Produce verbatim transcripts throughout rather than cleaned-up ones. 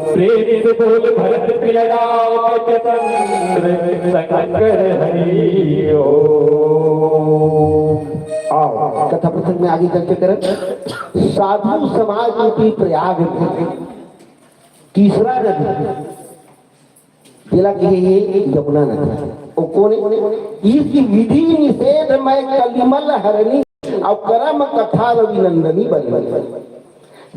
प्रेम से बोल भरत प्रिय राम चंद्र शंकर हरि ओम। आओ, कथा प्रसंग में आगे चलते करत साधु समाज रूपी प्रयाग में तीसरा नदी जेला कहे हे यमुना नदी। ओ कोन ए? इस विधि निषेध में कलिमल हरनी, अउ करम कथा रवि नंदनी बनी।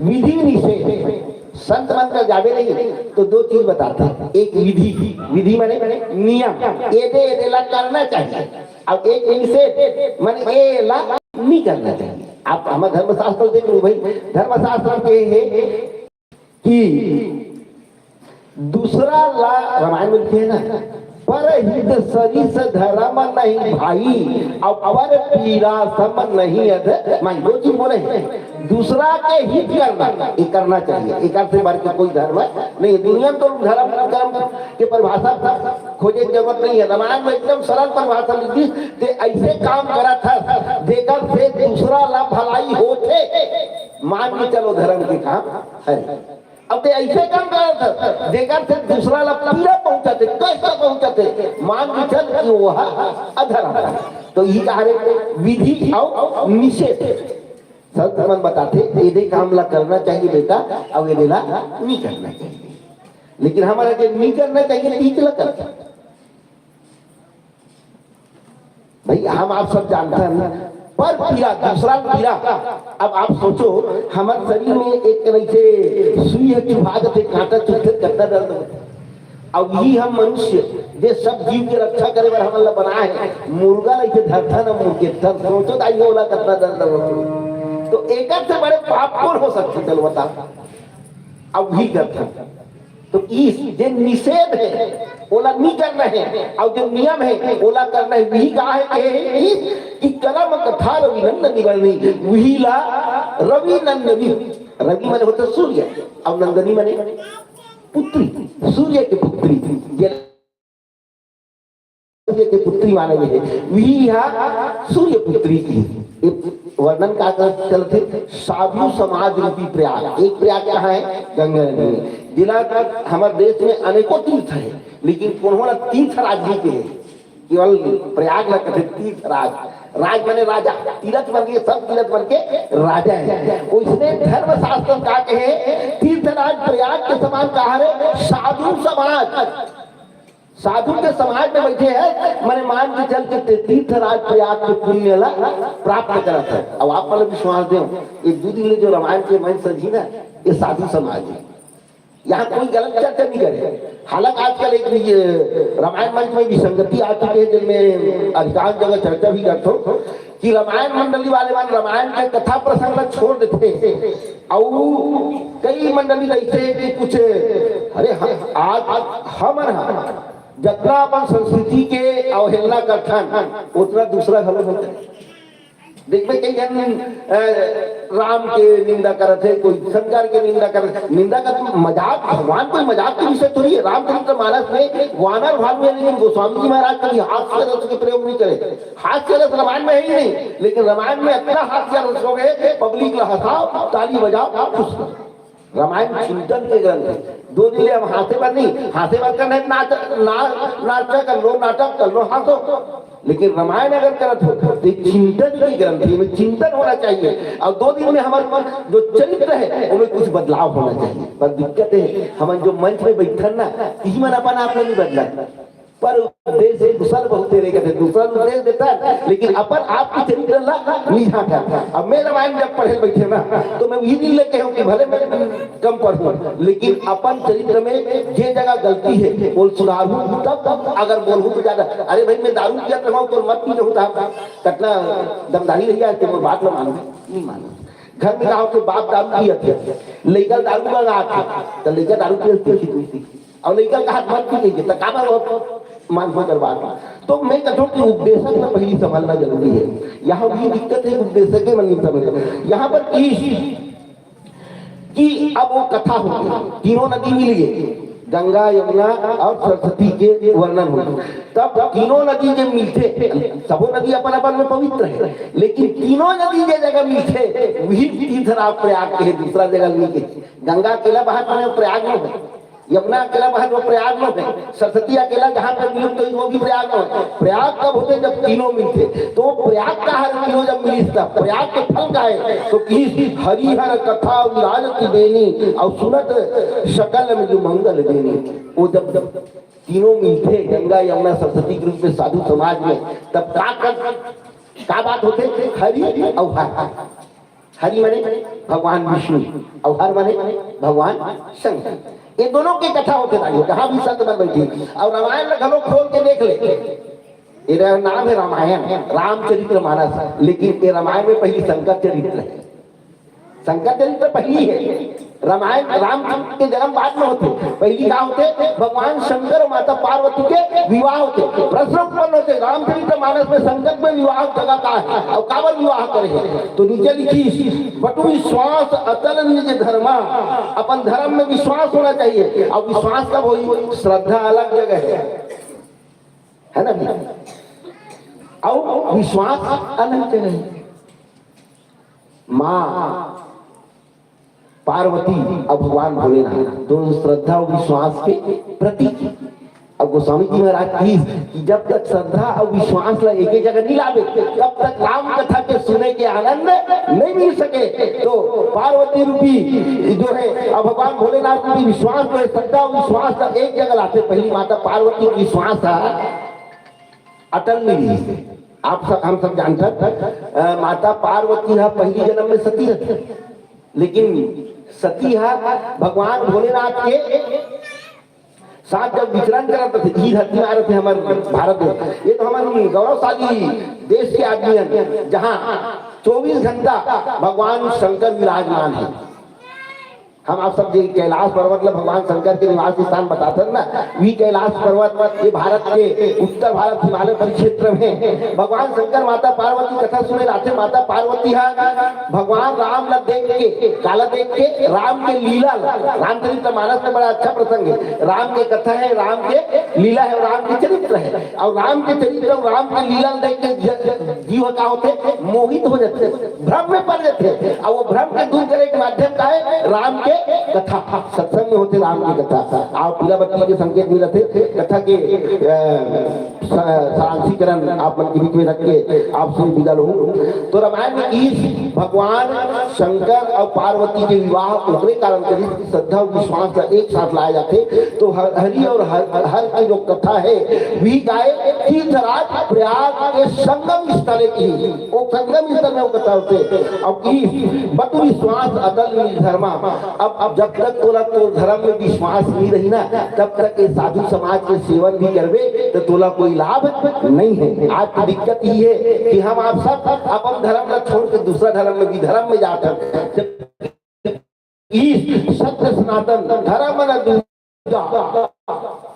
विधि निषेध, संत मन कर जाबे नहीं तो दो चीज बताथे। एक विधि, विधि माने नियम, एदे एदे ला करना चाहिए। अब एक निषेध माने एला नहीं करना चाहिए। आप हमर धर्मशास्त्र देख लो भाई, धर्मशास्त्र के हे कि दूसरा ला, रामायण में लिखे हे ना, "पर हित सरिस धरम नहीं भाई, अउ अवर पीरा सम नहीं अध माई।" दो चीज बोले हे, दूसरा के हित करना, ये करना चाहिए। एकर से बढ़ के कोई धर्म नहीं हे। दुनिया में तो धर्म कर्म के परिभाषा खोजे के जरूरत नहीं हे। रामायण में एकदम सरल परिभाषा लिख दिस, ते ऐसे काम करत हस, जेकर से दूसरा ला भलाई होथे, मान के चलो धर्म के काम हे। अब ते ऐसे काम करत हस, जेकर से दूसरा ला पीड़ा पहुंचाथे, कष्ट पहुंचाथे, मान के चल कि वो ह अधर्म हे। तो यही कहा रे, विधि अउ निषेध। संत मन बताथे, एदे काम ला करना चाहिए बेटा, अउ एदे ला नहीं करना चाहिए। लेकिन हमर जे नहीं करना चाहिए, तीच ला करथे। भाई, हम आप सब जानथन, पर पीरा, दूसरा पीरा। अब आप सोचो, हमर शरीर में एक तरह से सुई ह चुभा जाथे, कांटा चुभथे, कतना दर्द होथे। अब यही हम मनुष्य, जे सब जीव के रक्षा करे बर हमन ला बनाए हे, मुर्गा ला इसे धरथन, मुर्गेथन, सोचो दाई, ओला कतना दर्द होथे। तो एकर से बड़े पाप कोन हो सकथे, चलो बता। अब वही करथन। तो इस जे निषेध हे, ओला नहीं करना हे, अउ जे नियम हे, ओला करना हे। वही कहा हे, कहे हे कि, कि करम कथा रवि नंदनी बनी, वही ला रवि नंदनी। रवि माने होथे सूर्य, अउ नंदनी माने पुत्री, सूर्य के पुत्री। जे सूर्य के पुत्री माने हे, वही ह सूर्य पुत्री की। ये वर्णन का कर चलथे, साधु समाज रूपी प्रयाग। एक प्रयाग कहाँ हे? गंगा नदी में। जेला हमर देश में अनेकों तीर्थ हे, लेकिन कोनो ला तीर्थ राज नहीं कहे, केवल प्रयाग ला कथे तीर्थ राज। राज माने राजा, तीर्थ बन के, सब तीर्थ बन के राजा हे। ओइसने धर्मशास्त्र का कहे, तीर्थराज प्रयाग के समान कहा रे, साधु समाज। साधु के समाज में बैठे हे, माने मान के चल के ते तीर्थराज प्रयाग के पुण्य ला प्राप्त करत हे। अब आप मन विश्वास देव, ये दू दिन ले जो रामायण के मंच सजी ना, ये साधु समाज हे। यहाँ कोई गलत चर्चा नहीं करे। हालांकि आजकल एक ये रामायण मंच में विसंगति आ चुकी हे, जिनमें अधिकांश जगह चर्चा भी करथो कि रामायण मंडली वाले मन रामायण के कथा प्रसंग ला छोड़ देथे। अउ कई मंडली ऐसे हे कि कुछ, अरे, हम, आज हमन ह जतना अपन संस्कृति के अवहेलना करथन, उतना दूसरा घलो होथे। देखबे, कई झन, अ, राम के निंदा करत हे, कोई शंकर के निंदा करत हे। निंदा का तो मजाक, भगवान कोई मजाक के विषय थोड़ी हे। रामचरित मानस में वानर भालू हे, लेकिन गोस्वामी जी महाराज कभी हास्य रस के प्रयोग नहीं करे। हास्य रस रामायण में हे ही नहीं, लेकिन रामायण में इतना हास्य रस हो गए, पब्लिक ला हंसाओ, ताली बजाओ, खुश करो। रामायण चिंतन के ग्रंथ हे। दो दिन ले हम हांसे बर नहीं, हांसे बर करना हे, नाच, ना-, नाटक कर लो, नाटक कर लो, हांसो। लेकिन रामायण अगर करत हो, तो ये चिंतन के ग्रंथ हे, एमे चिंतन होना चाहिए। अउ दो दिन में हमर जो चरित्र हे, ओमे कुछ बदलाव होना चाहिए। पर दिक्कत हे, हमन जो मंच में बैठन ना, इही मन अपन आप ला नहीं बदलत। पर उपदेश एक दूसरा बहुत दे रहे कहते, दूसरा उपदेश देता है, लेकिन अपन आप के चरित्र ला नहीं झांकत। अब मैं रामायण जब पढ़े बैठे ना, तो मैं वही दिन लेके हूँ कि भले मैं कम पढ़ूं, लेकिन अपन चरित्र में जे जगह गलती हे, वो सुधारूं, तब, तब अगर बोलूं तो ज्यादा। अरे भाई, मैं दारू पियत रहूं तो मत पी रहूं, तो कतना दमदारी रही है, तो वो बात ना मानूं, नहीं मानूं। घर में कहा कि बाप दारू पियत हे, लइका दारू मंगात हे, तो लइका दारू पियत हे, सीखी तू सीखी। अउ लइका कहा मत पी, तो काबर वो मान होकर बात। तो मैं कथों कि उपदेशक ला पहिली समझना जरूरी है। यहाँ भी दिक्कत है, उपदेशक के मन नहीं समझ। यहाँ पर इस कि अब वो कथा होथे, तीनों नदी मिल गे, गंगा, यमुना और सरस्वती के वर्णन होथे। तब तीनों नदी जब मिलथे, सबो नदी अपन अपन में पवित्र है, लेकिन तीनों नदी जे जगह मिलथे, वही तीर्थ राज प्रयाग के है, दूसरा जगह नहीं के। गंगा अकेला बहत माने प्रयाग में है, यमुना अकेला बहत वो प्रयाग में है, सरस्वती अकेला जहाँ पर नियुक्त हुई वो भी प्रयाग में है। प्रयाग कब होथे? जब तीनों मिलथे। तो प्रयाग का हर तीनों जब मिलिस तब प्रयाग के फल का है, तो कि हरिहर कथा विराजत बेनी और सुनत सकल मृदु मंगल बेनी। वो जब, जब तीनों मिलथे गंगा यमुना सरस्वती के रूप में साधु समाज में, तब का कर, का बात होथे? हरि अउ हर। हरि माने भगवान विष्णु अउ हर माने भगवान शंकर। ये दोनों के कथा होथे भाई, जहाँ भी संत मन बैठे। और रामायण ला घलो खोल के देख ले, ये नाम है रामायण, रामचरित्र मानस, लेकिन ये रामायण में पहिली शंकर चरित्र है। शंकर चरित्र पहिली है, रामायण, राम के जन्म बाद में होथे। पहिली का होथे? भगवान शंकर और माता पार्वती के विवाह होथे। प्रश्न उत्पन्न होथे, रामचरित्र मानस में शंकर में विवाह जगह का है और काबर विवाह करे हे? तो नीचे लिखिस, बटु विश्वास अटल निज धर्मा। अपन धर्म में विश्वास होना चाहिए। अब विश्वास कब होई? श्रद्धा अलग जगह है, है ना भैया? और विश्वास अलग जगह है। माँ पार्वती अउ भगवान भोलेनाथ दोनों श्रद्धा अउ विश्वास के प्रतीक हे। अब गोस्वामी जी महाराज कहिस कि जब तक श्रद्धा अउ विश्वास ला एके जगह नहीं लाबे, तब तक राम कथा के सुने के आनंद नहीं मिल सके। तो पार्वती रूपी जो है, अब भगवान भोलेनाथ रूपी विश्वास जो है, श्रद्धा अउ विश्वास ला एक जगह लाथे। पहिली माता पार्वती के विश्वास हा अटल नहीं रहिस। आप सब, हम सब जानथन, अ, माता पार्वती हा पहिली जन्म में सती रथे, लेकिन सती हा भगवान भोलेनाथ के साथ जब विचरण करत रथे, ई धरती में आ रथे हमर भारत में, ये तो हमर गौरवशाली देश के आदमी हन, जहाँ चौबीस घंटा भगवान शंकर विराजमान है। हम आप सब जे कैलाश पर्वत ला भगवान शंकर के निवास स्थान बताथन ना, वही कैलाश पर्वत ये भारत के उत्तर भारत हिमालय परिक्षेत्र में भगवान शंकर माता पार्वती कथा सुने ला आथे। माता पार्वती हा भगवान राम ला देख के, काला देख के, राम के लीला ला, रामचरित मानस में बड़ा अच्छा प्रसंग है, राम के कथा है, राम के लीला है, राम के चरित्र है, और राम के चरित्र और राम के लीला ला देख के ज-, जीव का होथे, मोहित हो जाथे, भ्रम में पड़ जाथे। और वो भ्रम के दूर करे के माध्यम का है? राम के कथा, सत्संग में होथे राम की कथा। आप पीला बत्ती के संकेत मिलथे, कथा के, अ, सा-, सारांशीकरण आप मन के बीच में रख के आपसे विदा लूं। तो रामायण में इस भगवान शंकर और पार्वती के विवाह ओकरे कारण करिस कि श्रद्धा और विश्वास ला एक साथ लाया जाथे। तो हर, हरि और हर, हर की जो कथा है, वी गाय तीर्थराज प्रयाग के संगम स्थले की, वो संगम स्थल में वो कथा होथे। अब की बटु विश्वास अटल निज धर्मा। अब, अब जब तक तोला तो धर्म में विश्वास नहीं रही ना, तब तक ये साधु समाज के सेवन भी करबे तो तोला कोई लाभ नहीं है। आज की दिक्कत ये है कि हम आप सब अपन धर्म ला छोड़ के दूसरा धर्म में, विधर्म में जाथन। जब इस सत्य सनातन धर्म न दूजा,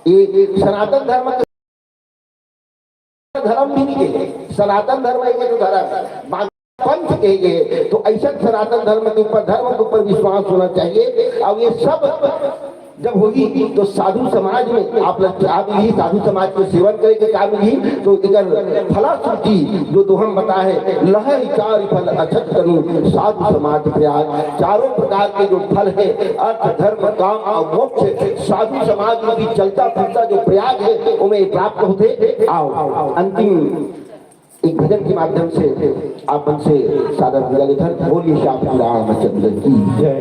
ये सनातन धर्म के धर्म भी नहीं है। सनातन धर्म एक तो धर्म, बाकी पंथ के ये, तो ऐसा सनातन धर्म के ऊपर, धर्म के ऊपर विश्वास होना चाहिए। और ये सब जब होही तो साधु समाज में आप लोग का मिलही, साधु समाज के सेवन करे के का मिलही, तो एकर फलश्रुति जो दोहम बताए, लहै चारि फल अछत तनु साधु समाज प्रयाग। चारों प्रकार के जो फल है, अर्थ, धर्म, काम और मोक्ष, साधु समाज रूपी चलता फिरता जो प्रयाग है, ओमे प्राप्त होथे। आओ, अंतिम एक भजन के माध्यम से आप मन से सादर विदा लेथन। बोलिए श्याम रामचंद्र की जय।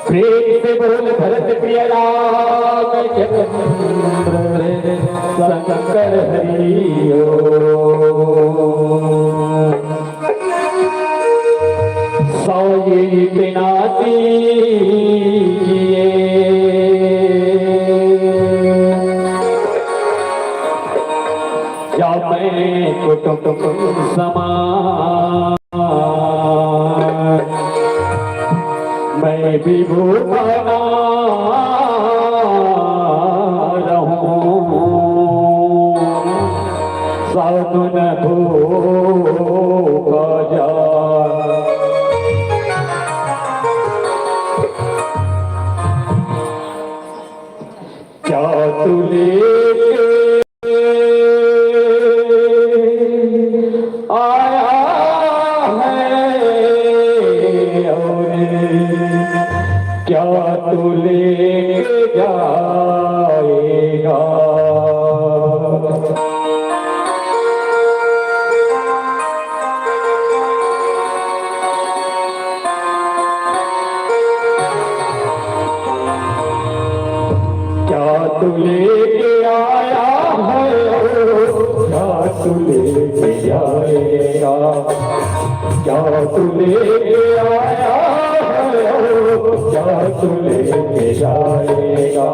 प्रेम से बोल भरत प्रिय रामचंद्र शंकर हरि ओम। साये नाती किए या मैं कुटुम समान, मैं विभू का नाम तू लेके जाएगा। क्या तू लेके आया है, क्या तू लेके जाएगा? क्या तू लेके आया है, क्या तू लेके जाएगा?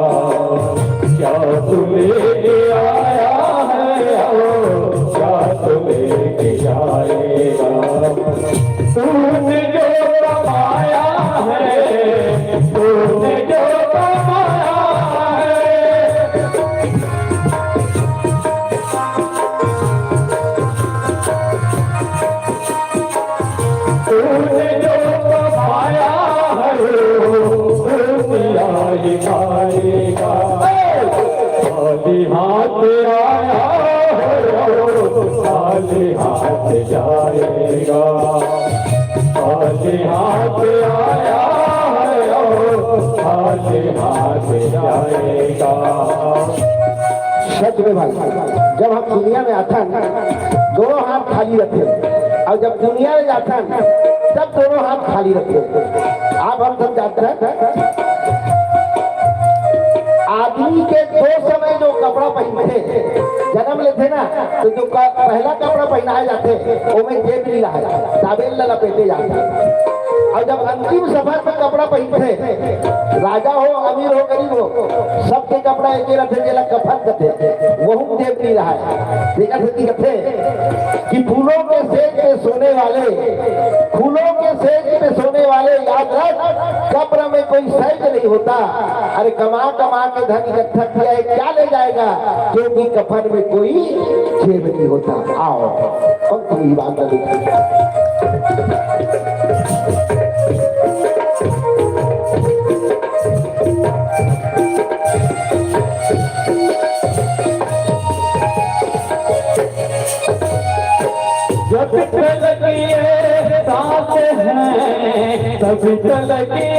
क्या तू लेके आया है, क्या तू लेके जाएगा? तूने जो कमाया है, तूने जो कमाया है, तूने जो कमाया है, वो तू मिला ही पाएगा। खाली हाथ आया है, वो खाली हाथ जाएगा। खाली हाथ आया है, वो खाली हाथ जाएगा। सच में भाई, जब हम दुनिया में आथन, दोनों हाथ खाली रथे, अउ जब दुनिया में जाथन, तब दोनों हाथ खाली रथे। आप हम सब जानथन, आदमी के दो समय जो कपड़ा पहिनथे, जनम लेथे ना, तो जो क-, पहला कपड़ा पहिनाए जाथे, ओमे जेब नइ रहय, ताबेल ला लपेटे जाथे। अउ जब अंतिम सफर में कपड़ा पहिनथे, राजा हो, अमीर हो, गरीब हो, सबके कपड़ा एके रथे, जेला कफन कथे, वहू जेब नइ रहय। तेकर सेती कथे कि फूलों के सेज पे सोने वाले, फूलों के सेज पे सोने वाले, याद रख, कब्र में कोई सेज नहीं होता। अरे, कमा कमा के धन इकट्ठा किया है, क्या ले जाएगा? क्योंकि कफन में कोई जेब नहीं होता। आओ, पंक्ति की बात कर दीजिए। जब तलक ये सांस है, तब तलक ये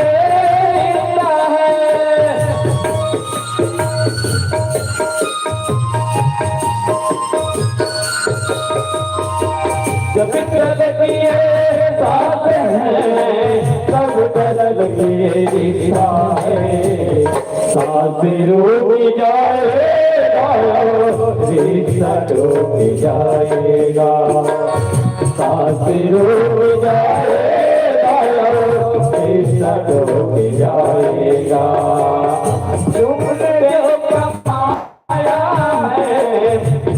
जिंदा है। जब तलक ये सांस है, तब तलक ये जिंदा है। सांस रुक जाएगा, रिश्ता टूट जाएगा। सांस रुक जाएगा, रिश्ता टूट जाएगा। तुमने जो कमाया है,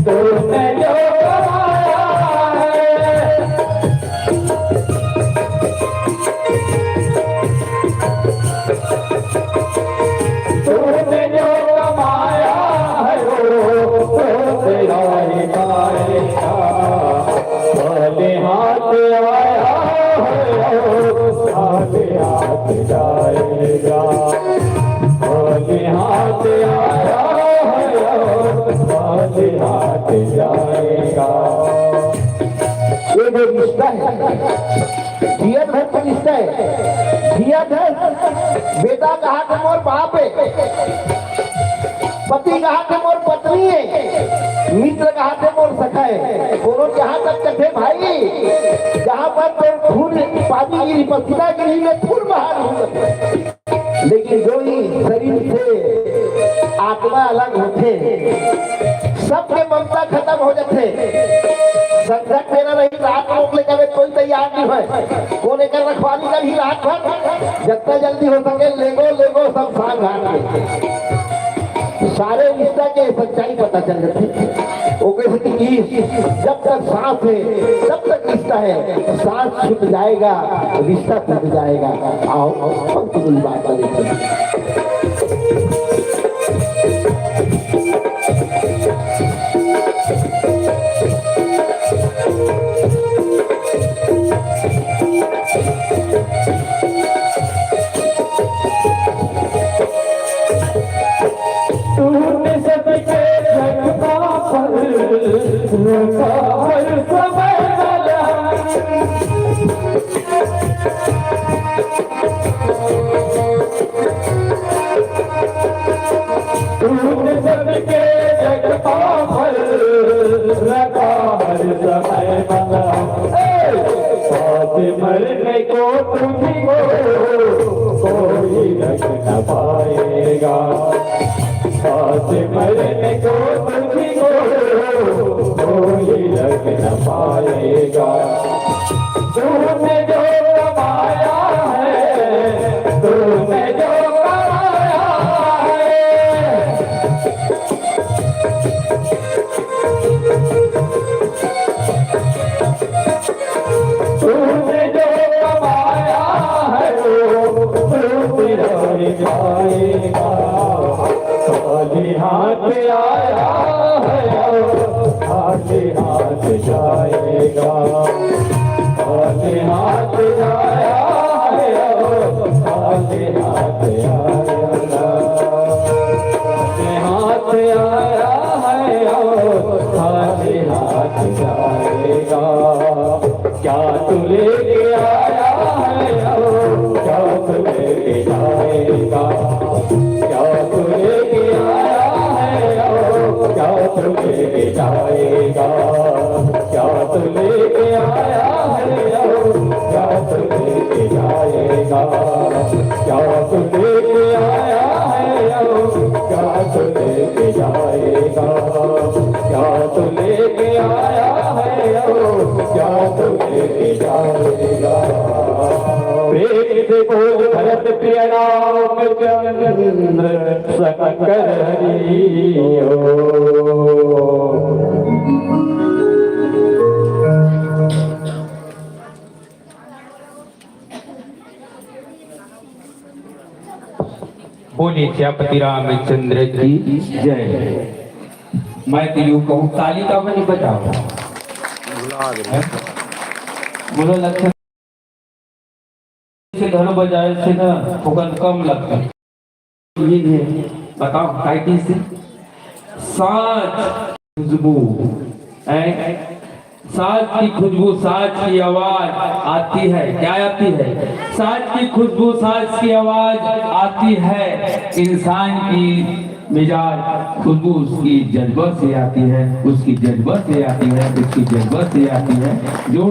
तुमने जो कमाया है, तूने जो कमाया है, वो तो तेरा ही खाएगा। खाली हाथ आया है, वो खाली हाथ जाएगा। खाली हाथ आया है, वो खाली हाथ जाएगा। ये जो रिश्ता है, जियत भर के रिश्ता है। जियत है, बेटा कहा के मोर बाप है, पति कहा के मोर पत्नी है, मित्र कहा के मोर सखा है। कोनो जहाँ तक कथे भाई, जहाँ पर तोर खून पानी गिरी, पसीना गिरी, मैं खून बहा दूँ। लेकिन जो ही शरीर से आत्मा अलग होथे, सबके ममता खत्म हो जाथे। संकट बेरा रही, रात रोक ले कबे कोई तैयार नहीं होय। कोन एकर रखवाली करही रात भर? जतना जल्दी हो सके, लेगो, लेगो, सब सांग हाथ में। सारे रिश्ता के सच्चाई पता चल जाथे। ओके से कि जब तक सांस है, तब तक रिश्ता है। सांस छूट जाएगा, रिश्ता टूट जाएगा। आओ, आओ, पंक्ति की बात करें। तूने सबके जख्मा पर रखा हर समय मलहम। आज मरने को तुझको कोई लग न पाएगा। तूने जो कमाया है, तूने जो कमाया है, तूने जो कमाया है, वो तू तेरा ही खाएगा। खाली हाथ आया है, वो खाली हाथ जाएगा। खाली हाथ आया है, वो खाली हाथ आएगा। खाली हाथ आया है, वो खाली हाथ जाएगा। क्या तू लेके आया है, वो क्या तू लेके जाएगा? क्या तू लेके आया है, वो क्या तू लेके जाएगा? क्या तू लेके आया है, वो क्या तू लेके जाएगा? क्या तू लेके आया है, वो क्या तू लेके जाएगा? क्या तू लेके आया है, वो क्या तू लेके जाएगा? प्रेम से बोल भरत प्रिय रामचंद्र शंकर हरि ओम। बोलिए सियापति रामचंद्र की जय। मैं तो यूं कहूं, ताली का बनी बजाओ। हैं? बोलो लक्षण से घर बजाए से ना थोकन कम लगता। ये है, बताओ, टाइटिल से साज खुशबू, हैं? साज की खुशबू, साज की आवाज आती है। क्या आती है? साज की खुशबू, साज की आवाज आती है। इंसान की मिजाज खुशबू उसकी जज्बा से आती है, उसकी जज्बा से आती है, उसकी जज्बा से आती है। जो